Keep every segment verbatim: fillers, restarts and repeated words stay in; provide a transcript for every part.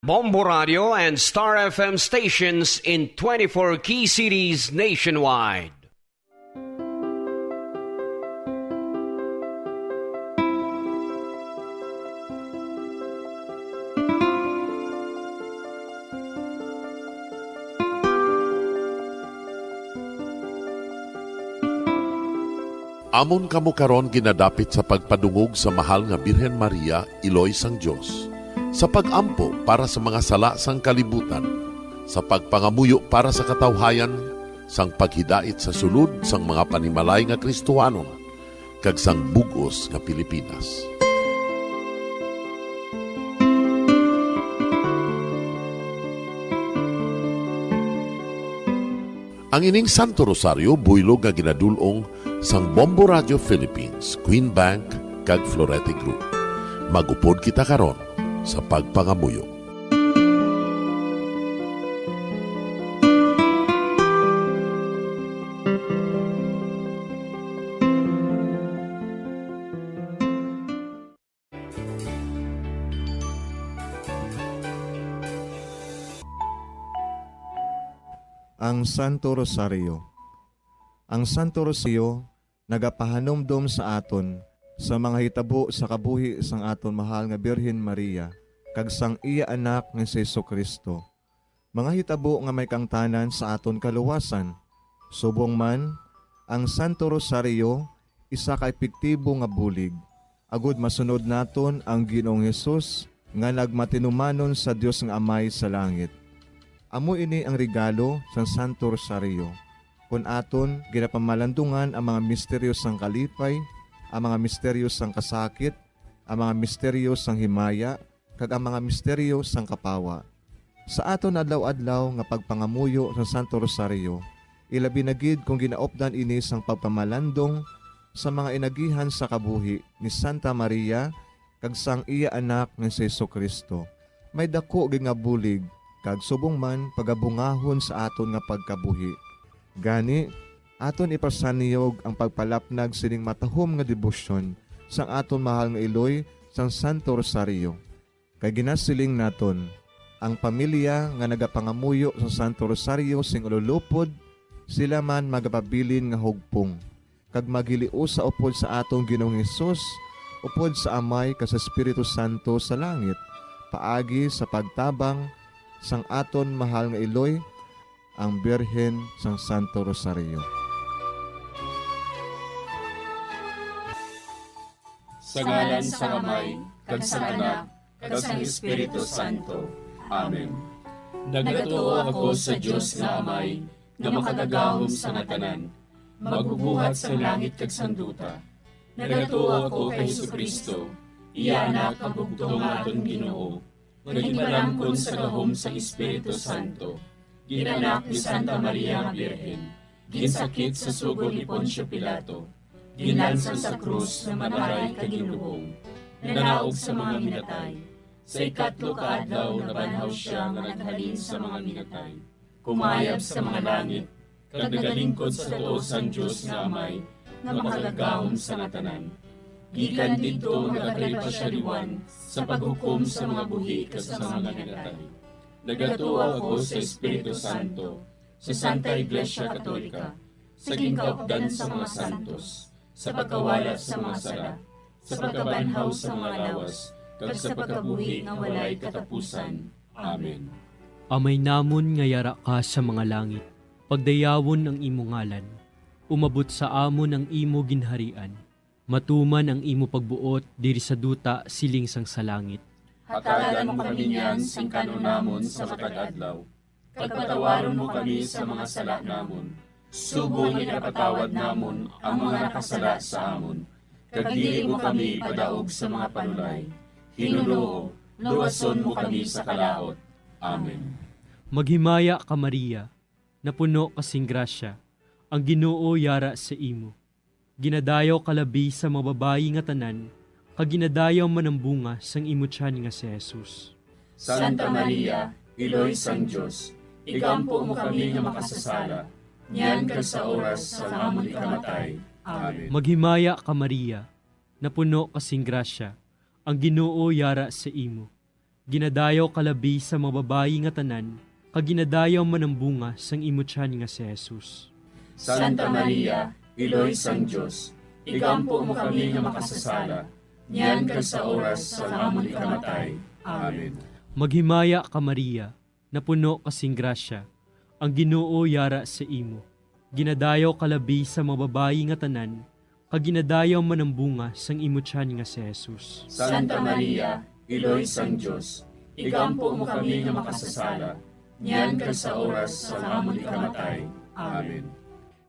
Bombo Radio and Star F M stations in twenty-four key cities nationwide. Amon kamo karon ginadapit sa pagpadungog sa Mahal nga Birhen Maria, Iloy sang Dios, sa pag-ampo para sa mga sala sang kalibutan, sa pagpangamuyo para sa katawhayan, sang paghidait sa sulod sang mga panimalay nga Kristohanon, kag sang bug-os nga Pilipinas. Ang ining Santo Rosario buylog nga ginadul-ong sang Bombo Radio Philippines, Queen Bank, kag Florete Group. Mag-upod kita karon sa pagpangamuyo. Ang Santo Rosario. Ang Santo Rosario nagapahanumdom sa aton sa mga hitabo sa kabuhi sang aton mahal nga Birhen Maria kag sang iya Anak nga si Jesu-Cristo, mga hitabo nga may kaangtanan sa aton kaluwasan. Subong man, ang Santo Rosario isa ka epektibo nga bulig agod masunod naton ang Ginoong Hesus nga nagmatinumanon sa Dios nga Amay sa langit. Amo ini ang regalo sang Santo Rosario, kon aton ginapamalandungan ang mga misteryo sang kalipay, ang mga misteryo sang kasakit, ang mga misteryo sang himaya, kag ang mga misteryo sang kapawa. Sa aton adlaw-adlaw nga pagpangamuyo sa Santo Rosario, ilabi na gid kon ginaupdan ini sang pagpamalandong sa mga inagihan sa kabuhi ni Santa Maria kag sang iya Anak nga si Jesu-Cristo, may daku gid nga bulig kag subong man pagabungahon sa aton nga pagkabuhi. Gani, aton ipasanyog ang pagpalapnag sining matahom nga debosyon sang aton mahal nga iloy sang Santo Rosario. Kay ginasiling naton, ang pamilya nga nagapangamuyo sa Santo Rosario sing ululupod, sila man magapabilin nga hugpong, kag maghiliusa upod sa aton Ginoong Hesus, upod sa Amay kag sa Espiritu Santo sa langit, paagi sa pagtabang sang aton mahal nga iloy, ang Birhen sang Santo Rosario. Sa ngalan sang Amay, kag sang Anak, kag sang Espiritu Santo. Amen. Nagatuo ako sa Dios nga Amay, nga makagagahom sa nga tanan, magbubuhat sang langit kag sang duta. Nagatuo ako kay Jesu-Cristo, iya Anak nga bugtong nga aton Ginoo, nga ginpalangkon sa gahom sang Espiritu Santo, ginanak ni Santa Maria nga Birhen, ginsakit sa sugo ni Poncio Pilato, ginlansang sa krus, namatay kag ginlubong, nanaog sa mga minatay. Sa ikatlo ka adlaw nabanhaw sia nga naghalin sa mga minatay, kumayab sa mga langit, kag nagalingkod sa tuo sang Dios nga Amay, nga makagagahom sa nga tanan. Gikan didto magakalipas sia liwat sa paghukom sa mga buhi kag sa mga minatay. Nagatuo ako sa Espiritu Santo, sa Santa Iglesia Katolika, sa ginkaupdan sa mga santos, sa pagkawala sa mga sala, sa pagkabanhaw sa mga lawas, kag sa pagkabuhi nga walay katapusan. Amen. Amay namon nga yara ka sa mga langit, pagdayawon ang imo ngalan. Umabot sa amon ang imo ginharian. Matuman ang imo pagbuot diri sa duta siling sang sa langit. Hatagan mo kami niyan sing kan-on namon sa matag adlaw, kag patawaron mo kami sa mga sala namon, subong nga ginapatawad namon ang mga nakasala sa amon, kag dili mo kami ipadaog sa mga panulay. Ginoo, luwason mo kami sa kalaut. Amen. Maghimaya ka, Maria, napuno ka sing grasya, ang Ginoo yara sa imo. Ginadayaw ka labi sa mga babayi nga tanan, kag ginadayaw man ang bunga sang imo tiyan nga si Jesus. Santa Maria, Iloy sang Dios, igampo mo kami nga makasasala, niyan kag sa oras sang amon ikamatay. Amen. Maghimaya ka, Maria, napuno ka sing grasya, ang Ginoo yara sa imo. Ginadayaw ka labi sa mga babayi nga tanan, kag ginadayaw man ang bunga sang imo tiyan nga si Jesus. Santa Maria, Iloy sang Dios, igampo mo kami nga makasasala, niyan kag sa oras sang amon ikamatay. Amen. Maghimaya ka, Maria, napuno ka sing grasya, ang Ginoo yara sa imo. Ginadayaw ka labi sa mga babayi nga tanan, kag ginadayaw man ang bunga sang imo tiyan nga si Jesus. Santa Maria, Iloy sang Dios, igampo mo kami nga makasasala, niyan kag sa oras sang amon ikamatay. Amen.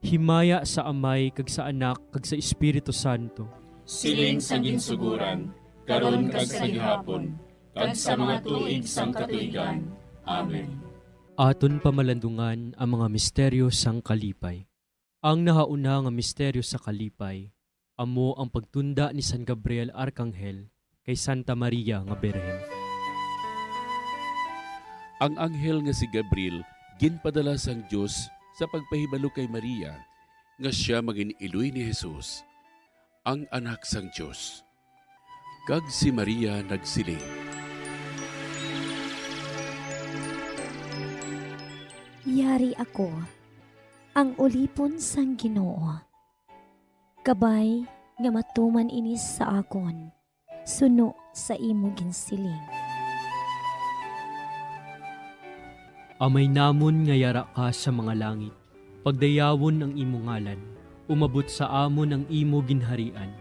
Himaya sa Amay, kag sa Anak, kag sa Espiritu Santo. Siling sa ginsuguran, karon kag sa gihapon, kag sa mga tuig sang katuigan. Amen. Aton pamalandungan ang mga misteryo sang kalipay. Ang nahauna nga misteryo sa kalipay amo ang pagtunda ni San Gabriel Arkanghel kay Santa Maria nga Birhen. Ang anghel nga si Gabriel ginpadala sang Dios sa pagpahibalo kay Maria nga sia mangin-iloy ni Jesus, ang Anak sang Dios. Kag si Maria nagsiling, "Yari ako, ang ulipon sang Ginoo. Kabay nga matuman ini sa akon, suno sa imo ginsiling." Amay namon nga yara ka sa mga langit, pagdayawon ang imo ngalan, umabot sa amon ang imo ginharian,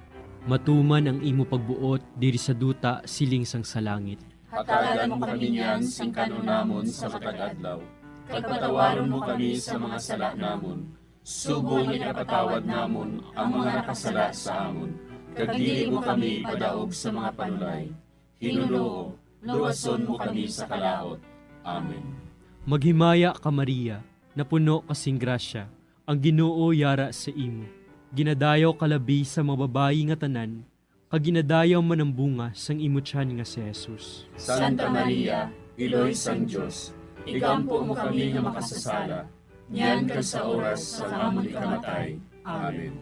matuman ang imo pagbuot diri sa duta siling sang sa langit. Hatagan mo kami niyan sing kan-on namon sa matag adlaw, kag patawaron mo kami sa mga sala namon, subong nga ginapatawad namon ang mga nakasala sa amon, kag dili mo kami ipadaog sa mga panulay. Ginoo, luwason mo kami sa kalaut. Amen. Maghimaya ka, Maria, napuno ka sing grasya, ang Ginoo yara sa imo. Ginadayaw ka labi sa mga babayi nga tanan, kag ginadayaw man ang bunga sang imo tiyan nga si Jesus. Santa Maria, Iloy sang Dios, igampo mo kami nga makasasala, niyan kag sa oras sang amon ikamatay. Amen.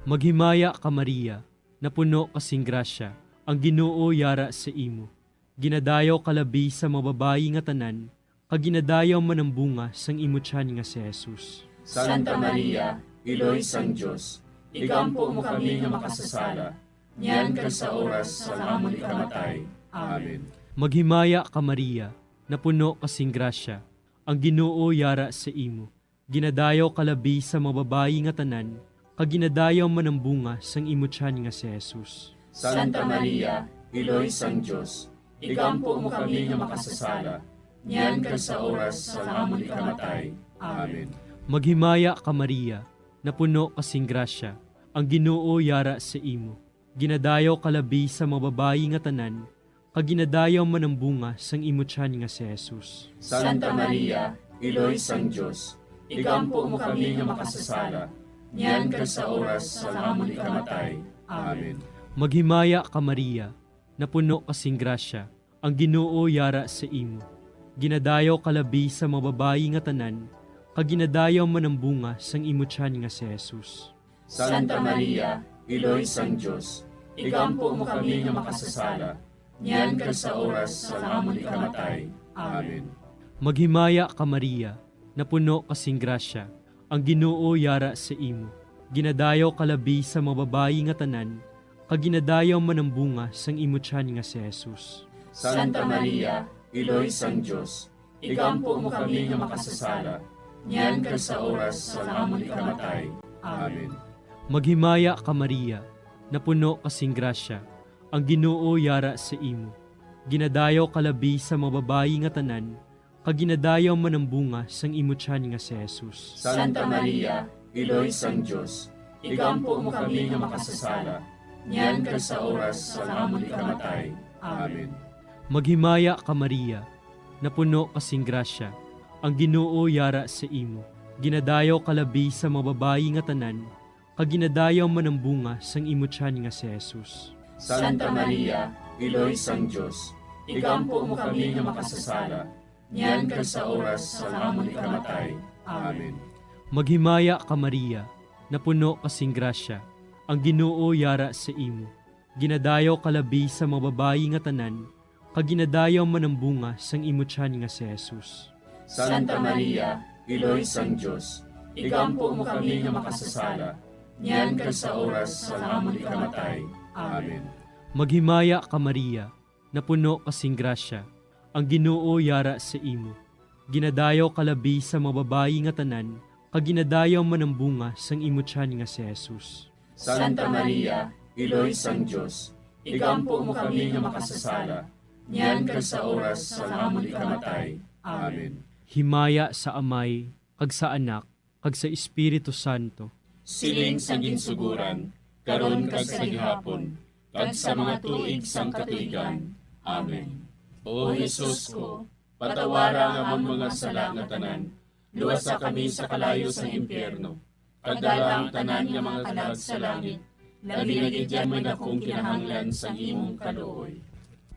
Maghimaya ka, Maria, napuno ka sing grasya, ang Ginoo yara sa imo. Ginadayaw ka labi sa mga babayi nga tanan, kag ginadayaw man ang bunga sang imo tiyan nga si Jesus. Santa Maria, Iloy sang Dios, igampo mo kami nga makasasala, niyan kag sa oras sang amon ikamatay. Amen. Maghimaya ka, Maria, napuno ka sing grasya, ang Ginoo yara sa imo. Ginadayaw ka labi sa mga babayi nga tanan, kag ginadayaw man ang bunga sang imo tiyan nga si Jesus. Santa Maria, Iloy sang Dios, igampo mo kami nga makasasala, niyan kag sa oras sang amon ikamatay. Amen. Maghimaya ka, Maria, napuno ka sing grasya, ang Ginoo yara sa imo. Ginadayaw ka labi sa mga babayi nga tanan, kag ginadayaw man ang bunga sang imo tiyan nga si Jesus. Santa Maria, Iloy sang Dios, igampo mo kami nga makasasala, niyan kag sa oras sang amon ikamatay. Amen. Maghimaya ka, Maria, napuno ka sing grasya, ang Ginoo yara sa imo. Ginadayaw ka labi sa mga babayi nga tanan, kag ginadayaw man ang bunga sang imo tiyan nga si Jesus. Santa Maria, Iloy sang Dios, igampo mo kami nga makasasala, niyan kag sa oras sang amon ikamatay. Amen. Maghimaya ka, Maria, napuno ka sing grasya, ang Ginoo yara sa imo. Ginadayaw ka labi sa mga babayi nga tanan, kag ginadayaw man ang bunga sang imo tiyan nga si Jesus. Santa Maria, Iloy sang Dios, igampo mo kami nga makasasala, niyan kag sa oras sang amon ikamatay. Amen. Maghimaya ka, Maria, napuno ka sing grasya, ang Ginoo yara sa imo. Ginadayaw ka labi sa mga babayi nga tanan, kag ginadayaw man ang bunga sang imo tiyan nga si Jesus. Santa Maria, Iloy sang Dios, igampo mo kami nga makasasala, niyan kag sa oras sang amon ikamatay. Amen. Maghimaya ka, Maria, napuno ka sing grasya, ang Ginoo yara sa imo. Ginadayaw ka labi sa mga babayi nga tanan, kag ginadayaw man ang bunga sang imo tiyan nga si Jesus. Santa Maria, Iloy sang Dios, igampo mo kami nga makasasala, niyan kag sa oras sang amon ikamatay. Amen. Maghimaya ka, Maria, napuno ka sing grasya, ang Ginoo yara sa imo. Ginadayaw ka labi sa mga babayi nga tanan, kag ginadayaw man ang bunga sang imo tiyan nga si Jesus. Santa Maria, Iloy sang Dios, igampo mo kami nga makasasala, niyan kag sa oras sang amon ikamatay. Amen. Maghimaya ka, Maria, napuno ka sing grasya, ang Ginoo yara sa imo. Ginadayaw ka labi sa mga babayi nga tanan, kag ginadayaw man ang bunga sang imo tiyan nga si Jesus. Santa Maria, Iloy sang Dios, igampo mo kami nga makasasala, niyan kag sa oras sang amon ikamatay. Amen. Himaya sa Amay, kag sa Anak, kag sa Espiritu Santo. Siling sa ginsuguran, karon kag sa gihapon, kag sa mga tuig sang katuigan. Amen. O Jesus ko, patawara ang amon mga sala nga tanan, luwasa kami sa kalayo sang impyerno, kag dala ang tanan nga mga kalag sa langit, labi na gid ang may dakong kinahanglan sang imong kaluoy.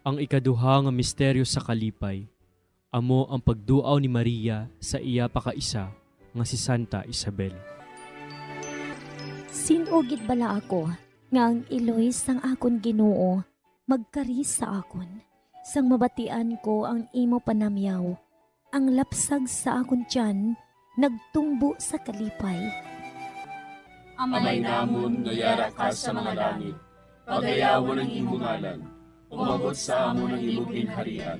Ang ikaduha nga misteryo sa kalipay, amo ang pagduaw ni Maria sa iya pakaisa nga si Santa Isabel. Sin-o gid bala ako nga ang iloy sang akon Ginoo magkari sa akon, sang mabatian ko ang imo panamyaw? Ang lapsag sa akon tiyan nagtumbo sa kalipay. Amay namon nga yara ka sa mga langit, pagayawon ang imo ngalan. Umabot sa amon ang imo ginharian.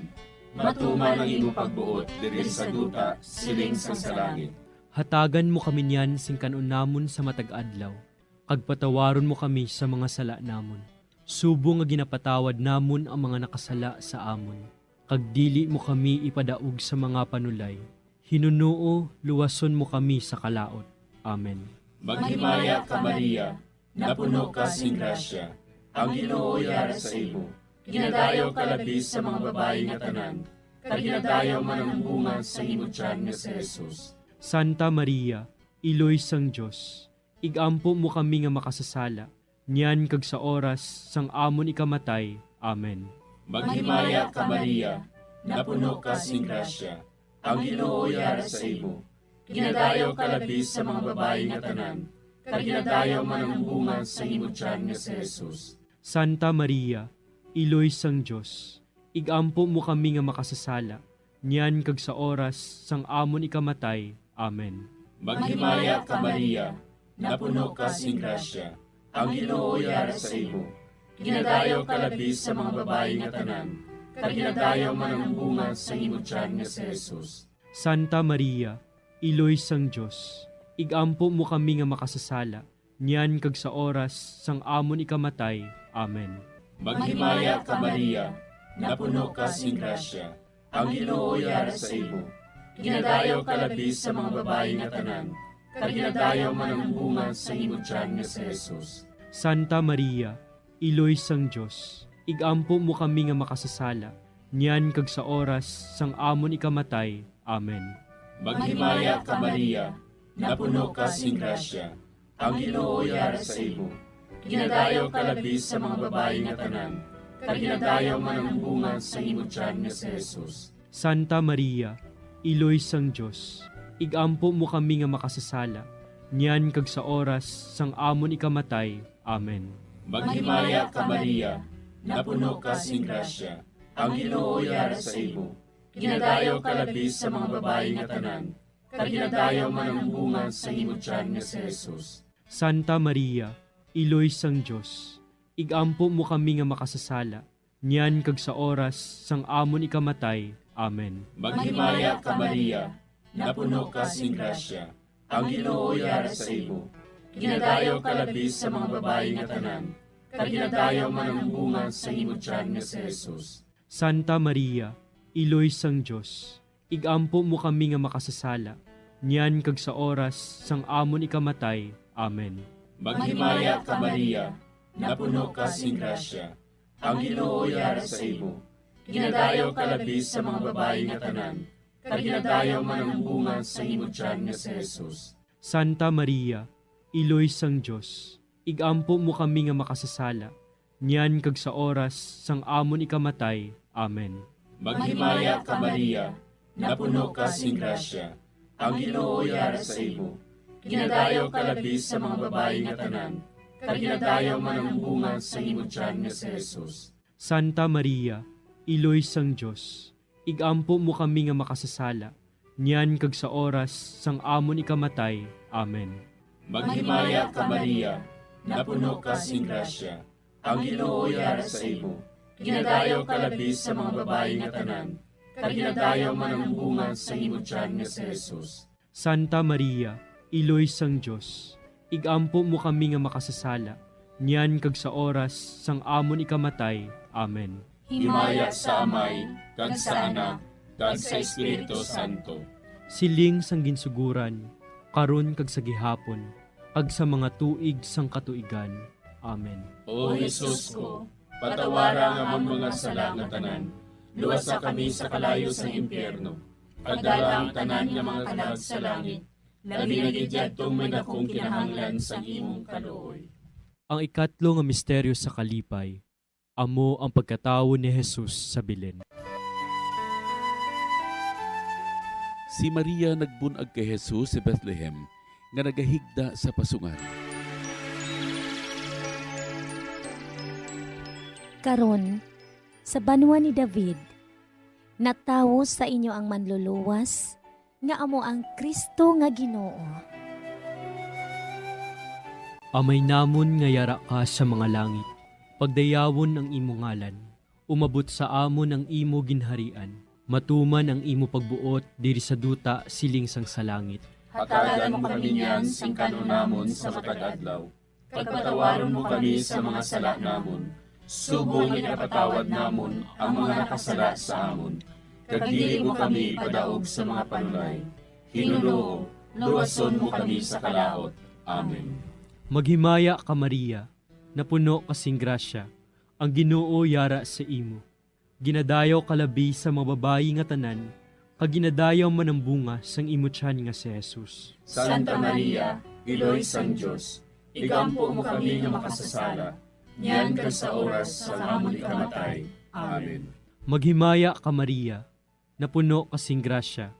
Matuman ang imo pagbuot diri sa duta, siling sang sa langit. Hatagan mo kami niyan sing kan-on namon sa matag adlaw, kag patawaron mo kami sa mga sala namon, subong nga ginapatawad namon ang mga nakasala sa amon. Kag dili mo kami ipadaog sa mga panulay. Hinunoo, luwason mo kami sa kalaut. Amen. Maghimaya ka, Maria, napuno ka sing grasya, ang Ginoo yara sa imo. Ginadayaw ka labi sa mga babayi nga tanan, kag ginadayaw man ang bunga sa imo tiyan nga si Jesus. Santa Maria, Iloy sang Dios, igampo mo kami nga makasasala, niyan kag sa oras sang amon ikamatay. Amen. Maghimaya ka, Maria, napuno ka sing grasya, ang Ginoo yara sa imo. Ginadayaw ka labi sa mga babayi nga tanan, kag ginadayaw man ang bunga sang imo tiyan nga si Jesus. Santa Maria, Iloy sang Dios, igampo mo kami nga makasasala, niyan kag sa oras sang amon ikamatay. Amen. Maghimaya ka, Maria, napuno ka sing grasya, ang Ginoo yara sa imo. Ginadayaw ka labi sa mga babayi nga tanan, kag ginadayaw man ang bunga sang imo tiyan nga si Jesus. Santa Maria, Iloy sang Dios, igampo mo kami nga makasasala, niyan kag sa oras sang amon ikamatay. Amen. Maghimaya ka, Maria, napuno ka sing grasya, ang Ginoo yara sa imo. Ginadayaw ka labi sa mga babayi nga tanan, kag ginadayaw man ang bunga sang imo tiyan nga si Jesus. Santa Maria, Iloy sang Dios, igampo mo kami nga makasasala, niyan kag sa oras sang amon ikamatay. Amen. Maghimaya ka, Maria, napuno ka sing grasya, ang Ginoo yara sa imo. Ginadayaw ka labi sa mga babayi nga tanan, kag ginadayaw man ang bunga sang imo tiyan nga si Jesus. Santa Maria, Iloy sang Dios, igampo mo kami nga makasasala, niyan kag sa oras sang amon ikamatay. Amen. Maghimaya ka, Maria, napuno ka sing grasya, ang Ginoo yara sa imo. Ginadayaw ka labi sa mga babayi nga tanan, kag ginadayaw man ang bunga sang imo tiyan nga si Jesus. Santa Maria, Iloy sang Dios, igampo mo kami nga makasasala, niyan kag sa oras sang amon ikamatay. Amen. Maghimaya ka, Maria, napuno ka sing grasya, ang Ginoo yara sa imo. Ginadayaw ka labi sa mga babayi nga tanan, kag ginadayaw man ang bunga sang imo tiyan nga si Jesus. Santa Maria, Iloy sang Dios, igampo mo kami nga makasasala, niyan kag sa oras sang amon ikamatay. Amen. Maghimaya ka, Maria, napuno ka sing grasya, ang Ginoo yara sa imo. Ginadayaw ka labi sa mga babayi nga tanan, kag ginadayaw man ang bunga sang imo tiyan nga si Jesus. Santa Maria, Iloy sang Dios, igampo mo kami nga makasasala, niyan kag sa oras sang amon ikamatay. Amen. Maghimaya ka, Maria, napuno ka sing grasya, ang Ginoo yara sa imo. Ginadayaw ka labi sa mga babayi nga tanan, kag ginadayaw man ang bunga sang imo tiyan nga si Jesus. Santa Maria, Iloy sang Dios, ig-ampo mo kami nga makasasala, niyan kag sa oras sang amon ikamatay. Amen. Maghimaya ka, Maria, napuno ka sing grasya, ang Ginoo yara sa imo. Ginadayaw ka labi sa mga babayi nga tanan, kag ginadayaw man ang bunga sang imo tiyan nga si Jesus. Santa Maria, Iloy sang Dios, ig-ampo mo kami nga makasasala, niyan kag sa oras sang amon ikamatay. Amen. Himaya sa Amay, kag sa Anak, kag sa Espiritu Santo. Siling sang ginsugoran, karon kag sa gihapon, kag sa mga tuig sang katuigan. Amen. O Jesus ko, patawara ang amon mga sala nga tanan, luwasa kami sa kalayo sang impyerno, kag dala ang tanan nga mga kalag sa langit, labi na gid yadtong may dakong kinahanglan sang imong kaluoy. Ang ikatlo nga misteryo sa kalipay, amo ang pagkatawo ni Jesus sa Belen. Si Maria nagbun-ag kay Jesus sa Bethlehem, nga nagahigda sa pasungan. Karon, sa banwa ni David, natawo sa inyo ang Manluluwas, nga amo ang Cristo nga Ginoo. Amay namon nga yara ka sa mga langit, pagdayawon ang imo ngalan. Umabot sa amon ang imo ginharian. Matuman ang imo pagbuot diri sa duta siling sang sa langit. Hatagan mo kami niyan sing kan-on namon sa matag adlaw, kag patawaron mo kami sa mga sala namon, subong nga ginapatawad namon ang mga nakasala sa amon, kag dili mo kami ipadaog sa mga panulay. Hinunoo, luwason mo kami sa kalaut. Amen. Maghimaya ka, Maria, napuno ka sing grasya, ang Ginoo yara sa imo. Ginadayaw ka labi sa mga babayi nga tanan, kag ginadayaw man ang bunga sang imo tiyan nga si Jesus. Santa Maria, Iloy sang Dios, igampo mo kami nga makasasala, niyan kag sa oras sang amon ikamatay. Amen. Maghimaya ka, Maria, napuno ka sing grasya,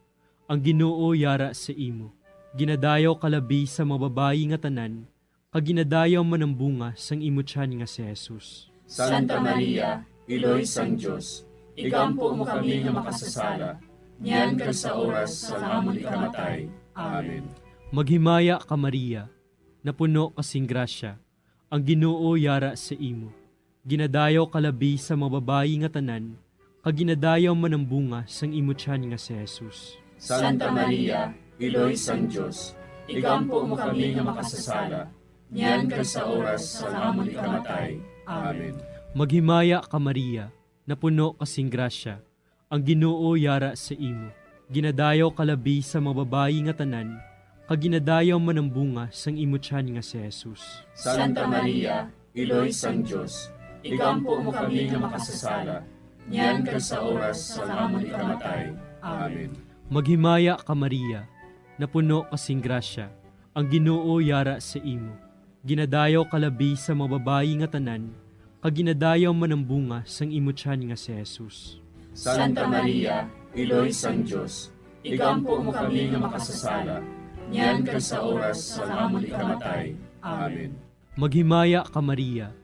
ang Ginoo yara sa imo. Ginadayaw ka labi sa mga babayi nga tanan, kag ginadayaw man ang bunga sang imo tiyan nga si Jesus. Santa Maria, Iloy sang Dios, igampo mo kami nga makasasala, niyan kag sa oras sang amon ikamatay. Amen. Maghimaya ka, Maria, napuno ka sing grasya, ang Ginoo yara sa imo. Ginadayaw ka labi sa mga babayi nga tanan, kag ginadayaw man ang bunga sang imo tiyan nga si Jesus. Santa Maria, Iloy sang Dios, igampo mo kami nga makasasala, niyan kag sa oras sang amon ikamatay. Amen. Maghimaya ka, Maria, napuno ka sing grasya, ang Ginoo yara sa imo. Ginadayaw ka labi sa mga babayi nga tanan, kag ginadayaw man ang bunga sang imo tiyan nga si Jesus. Santa Maria, Iloy sang Dios, igampo mo kami nga makasasala, niyan kag sa oras sang amon ikamatay. Amen. Maghimaya ka, Maria, napuno ka sing grasya, ang Ginoo yara sa imo. Ginadayaw ka labi sa mga babayi nga tanan, kag ginadayaw man ang bunga sang imo tiyan nga si Jesus. Santa Maria, Iloy sang Dios, igampo mo kami nga makasasala, niyan kag sa oras sang amon ikamatay. Amen. Maghimaya ka, Maria,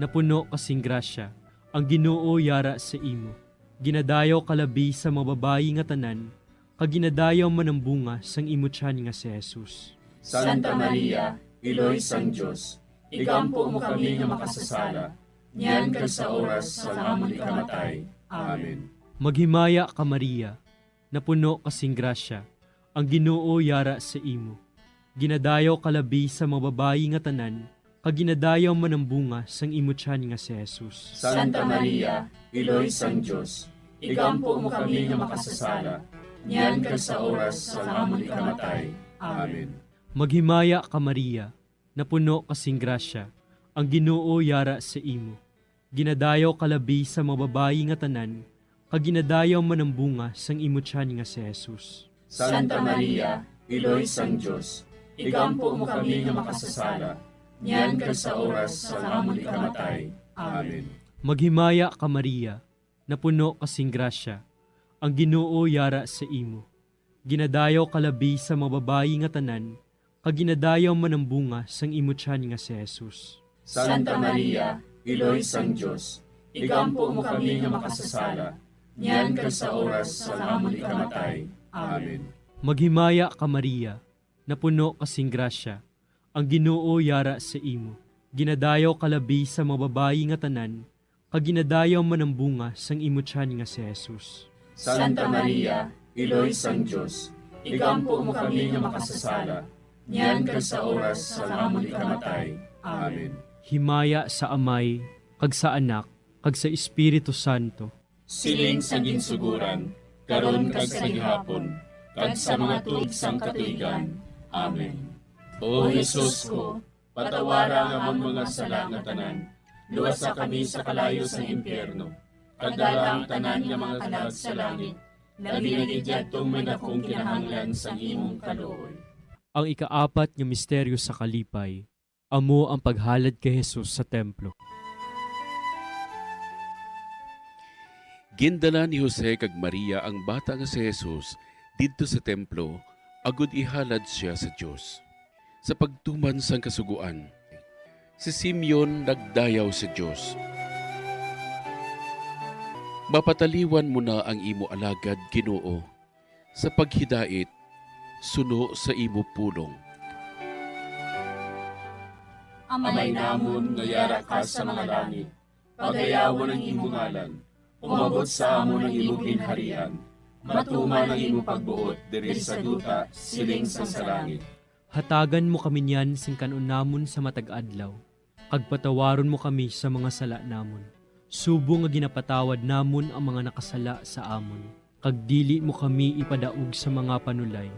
napuno ka sing grasya, ang Ginoo yara sa imo. Ginadayaw ka labi sa mga babayi nga tanan, kag ginadayaw man ang bunga sang imo tiyan nga si Jesus. Santa Maria, Iloy sang Dios, igampo mo kami nga makasasala, niyan kag sa oras sang amon ikamatay. Amen. Maghimaya ka, Maria, napuno ka sing grasya, ang Ginoo yara sa imo. Ginadayaw ka labi sa mga babayi nga tanan, kag ginadayaw man ang bunga sang imo tiyan nga si Jesus. Santa Maria, Iloy sang Dios, igampo mo kami nga makasasala, niyan kag sa oras sang amon ikamatay. Amen. Maghimaya ka, Maria, napuno ka sing grasya, ang Ginoo yara sa imo. Ginadayaw ka labi sa mga babayi nga tanan, kag ginadayaw man ang bunga sang imo tiyan nga si Jesus. Santa Maria, Iloy sang Dios, igampo mo kami nga makasasala, niyan kag sa oras sang amon ikamatay. Amen. Maghimaya ka, Maria, napuno ka sing grasya, ang Ginoo yara sa imo. Ginadayaw ka labi sa mga babayi nga tanan, kag ginadayaw man ang bunga sang imo tiyan nga si Jesus. Santa Maria, Iloy sang Dios, Igampo mo kami nga makasasala, niyan kag sa oras sang amon ikamatay. Amen. Maghimaya ka, Maria, napuno ka sing grasya, ang Ginoo yara sa imo. Ginadayaw ka labi sa mga babayi nga tanan, kag ginadayaw man ang bunga sang imo tiyan nga si Jesus. Santa Maria, Iloy sang Dios, igampo mo kami nga makasasala, niyan kag sa oras sang amon ikamatay. Amen. Himaya sa Amay, kag sa Anak, kag sa Espiritu Santo. Siling sa ginsuguran, karon kag sa gihapon, kag sa mga tuig sang katuigan. Amen. O Jesus ko, patawara ang amon mga sala nga tanan, luwasa kami sa kalayo sang impyerno, kag dala ang tanan nga mga kalag sa langit, labi na gid yadtong may dakong kinahanglan sang imong kaluoy. Ang ikaapat nga misteryo sa kalipay, amo ang paghalad kay Jesus sa templo. Gindala ni Jose kag Maria ang bata nga si Jesus didto sa templo agod ihalad sia sa Dios. Sa pagtuman sang Kasugoan, si Simeon nagdayaw sa Dios, "Mapataliwan mo na ang imo alagad, Ginoo, sa paghidait suno sa imo pulong." Amay namon nga yara ka sa mga langit, pagayawon ang imo ngalan, umabot sa amon ang imo ginharian, matuman ang imo pagbuot diri sa duta siling sang sa langit. Hatagan mo kami niyan sing kan-on namon sa matag adlaw, kag patawaron mo kami sa mga sala namon, subong nga ginapatawad namon ang mga nakasala sa amon, kag dili mo kami ipadaog sa mga panulay.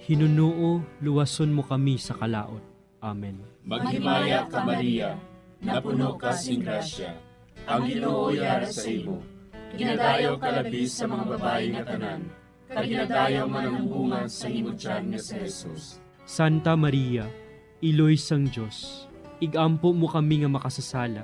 Hinunoo, luwason mo kami sa kalaut. Amen. Maghimaya ka, Maria, napuno ka sing grasya, ang Ginoo yara sa imo. Ginadayaw ka labi sa mga babayi nga tanan, kag ginadayaw man ang bunga sa imo tiyan nga si Jesus. Santa Maria, Iloy sang Dios, igampo mo kami nga makasasala,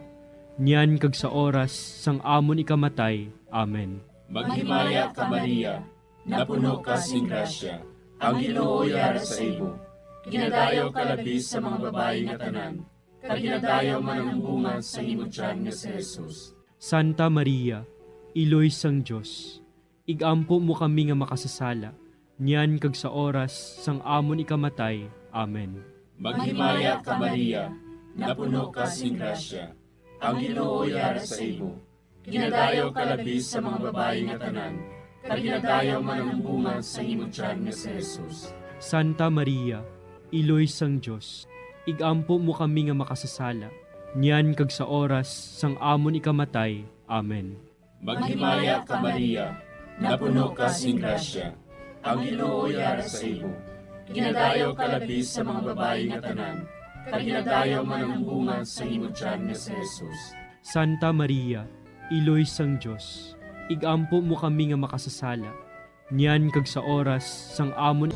niyan kag sa oras sang amon ikamatay. Amen. Maghimaya ka, Maria, napuno ka sing grasya, ang Ginoo yara sa imo. Ginadayaw ka labi sa mga babayi nga tanan, kag ginadayaw man ang bunga sa imo tiyan nga si Jesus. Santa Maria, Iloy sang Dios, igampo mo kami nga makasasala, niyan kag sa oras sang amon ikamatay. Amen. Maghimaya ka, Maria, napuno ka sing grasya, ang Ginoo yara sa imo. Ginadayaw ka labi sa mga babayi nga tanan, kag ginadayaw man ang bunga sa imo tiyan nga si Jesus. Santa Maria, Iloy sang Dios, igampo mo kami nga makasasala, niyan kag sa oras sang amon ikamatay. Amen. Maghimaya ka, Maria, napuno ka sing grasya, ang Ginoo yara sa imo. Ginadayaw ka labi sa mga babayi nga tanan, kag ginadayaw man ang bunga sa imo tiyan nga si Jesus. Santa Maria, Iloy sang Dios, igampo mo kami nga makasasala, niyan kag sa oras sang amon